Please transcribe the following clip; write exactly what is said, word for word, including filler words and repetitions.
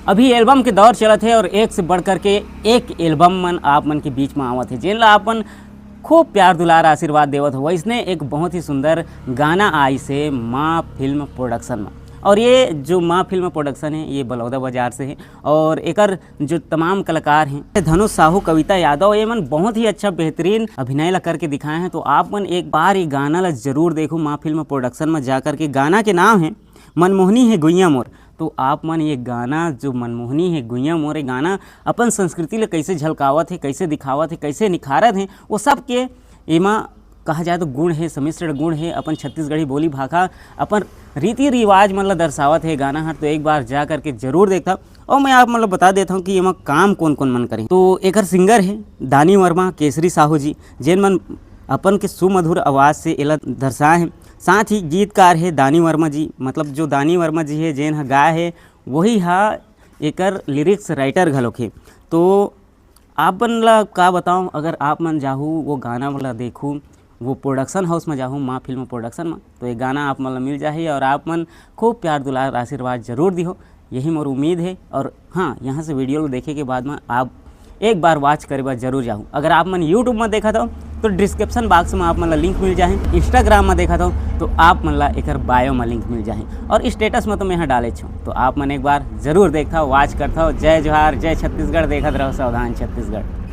अभी एल्बम के दौर चलत हे और एक से बढ़ करके एक एल्बम मन आप मन के बीच में आवत हे, जेन ला आप मन खूब प्यार दुलार आशीर्वाद देवत हो। वैसने एक बहुत ही सुंदर गाना आइस हे माँ फिल्म प्रोडक्शन में, और ये जो माँ फिल्म प्रोडक्शन है, ये बलौदा बाजार से है, और एकर जो तमाम कलाकार हैं, धनुष साहू, कविता यादव, ये मन बहुत ही अच्छा बेहतरीन अभिनय ला करके दिखाए हैं। तो आप मन एक बार ये गाना ला जरूर देखो, माँ फिल्म प्रोडक्शन में जा करके। गाना के नाम है मनमोहनी है गुइया मोर। तो आप मन ये गाना, जो मनमोहनी है गुइया मोर, ये गाना अपन संस्कृति ले कैसे झलकावत है, कैसे दिखावत है, कैसे निखारत है, वो सब के एमा कहा जाए तो गुण है, सम्मिश्रण गुण है। अपन छत्तीसगढ़ी बोली भाखा, अपन रीति रिवाज मन ला दर्शावत है गाना हर। तो एक बार जा करके जरूर देखता। और मैं आप मन ला बता देता हूँ कि एमा काम कौन कौन मन करे। तो एकर सिंगर है दानी वर्मा, केसरी साहू जी, जेन मन अपन के सुमधुर आवाज़ से एला दर्शाए हैं। साथ ही गीतकार है दानी वर्मा जी, मतलब जो दानी वर्मा जी है, जेन ह गाय है, वही हा एकर लिरिक्स राइटर घलोक हे। तो आप मन ला का बताऊं, अगर आप मन जाहू वो गाना वाला देखू, वो प्रोडक्शन हाउस में जाहू, माँ फिल्म प्रोडक्शन में, तो ये गाना आप मन ला मिल जाही और आप मन खूब प्यार दुलार आशीर्वाद जरूर दिहो, यही मोर उम्मीद है। और हाँ, यहाँ से वीडियो को देखे के बाद में आप एक बार वॉच करे बर जरूर जाहू। अगर आप मन यूट्यूब में देखत हो तो डिस्क्रिप्शन बॉक्स में आप मन ला लिंक मिल जाही, इंस्टाग्राम में देखत हो तो आप मन ला एकर बायो में लिंक मिल जाही, और स्टेटस में तो मैं यहाँ डाले छो, तो आप मन एक बार जरूर देखता हो, वॉच करता हो। जय जोहार, जय छत्तीसगढ़, देखत रहो सावधान छत्तीसगढ़।